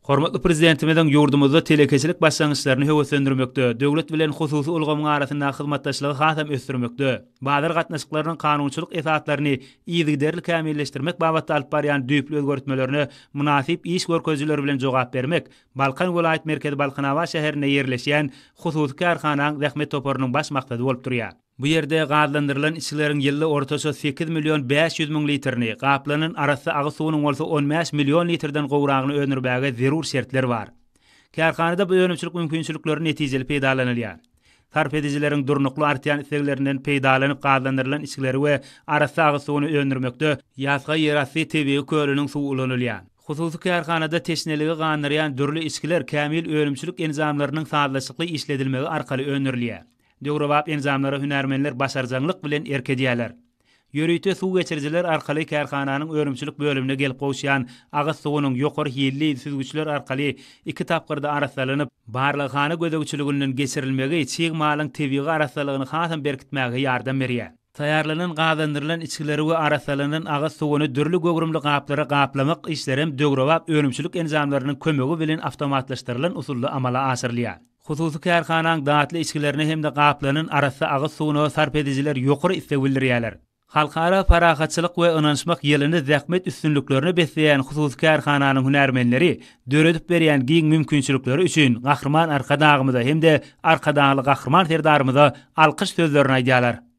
Hormatly Prezidentimiziň ýurdumyzda telekeçilik başlangyçlaryny höweslendirmekde, döwlet bilen hususy ulgamyň arasyndaky hyzmatdaşlygy hasam ösdürmekde, bazar gatnaşyklarynyň kanunçylyk esaslaryny yzygiderli kämilleşdirmek babatda alyp barýan düýpli özgertmelerine mynasyp iş görkezijileri bilen jogap bermek Balkan welaýat merkezi Balkanabat şäherinde ýerleşýän hususy kärhanaň zähmet toparynyň baş maksady bolup durýar. Bu ýerde gazlandyrylan içgileriň ýylda ortaça 8 million 500 müň litrini, gaplanan arassa agyz suwunyň bolsa 15 million litrden gowragyny öndürmäge zerur şertler bar. Kärhanada bu önümçilik mümkinçilikleri netijeli peýdalanylýar. Sarp edijileriň durnukly artýan isleglerinden peýdalanyp gazlandyrylan içgileri we arassa agyz suwuny öndürmekde Ýasga ýerasty tebigy kölüniň suwy ulanylýar. Hususy kärhanada teşneligi gandyrýan dürli içgiler kämil önümçilik enjamlarynyň sazlaşykly işledilmegi arkaly öndürilýär. Döwrebap enjamlara hünärmenler başarjaňlyk bilen erk edýärler. Ýörite suw geçirijiler arkaly kärhananyň önümçilik bölümine gelip gowuşýan agyz suwunyň ýokary hilli süzgüçler arkaly iki tapgyrda arassalanyp, barlaghana gözegçiliginden geçirilmegi çig malyň tebigy arassalygyny hasam berkitmäge ýardam berýär. Taýýarlanan gazlandyrylan içgileri we arassalanan agyz suwuny dürli göwrümli gaplara gaplamak işlerem döwrebap önümçilik enjamlarynyň kömegi bilen awtomatlaşdyrylan usulda amala aşyrylýar. Hususy kärhanaň datly içgilerine hem-de gaplanan arassa agyz suwuna sarp edijiler ýokary isleg bildirýärler. Halkara parahatçylyk we ynanyşmak ýylyny zähmet üstünliklerine besleýän hususy kärhananyň hünärmenleri döredip berýän giň mümkinçilikleri üçin Gahryman Arkadagymyza hem-de Arkadagly Gahryman Serdarymyza alkyş sözlerini aýdýarlar.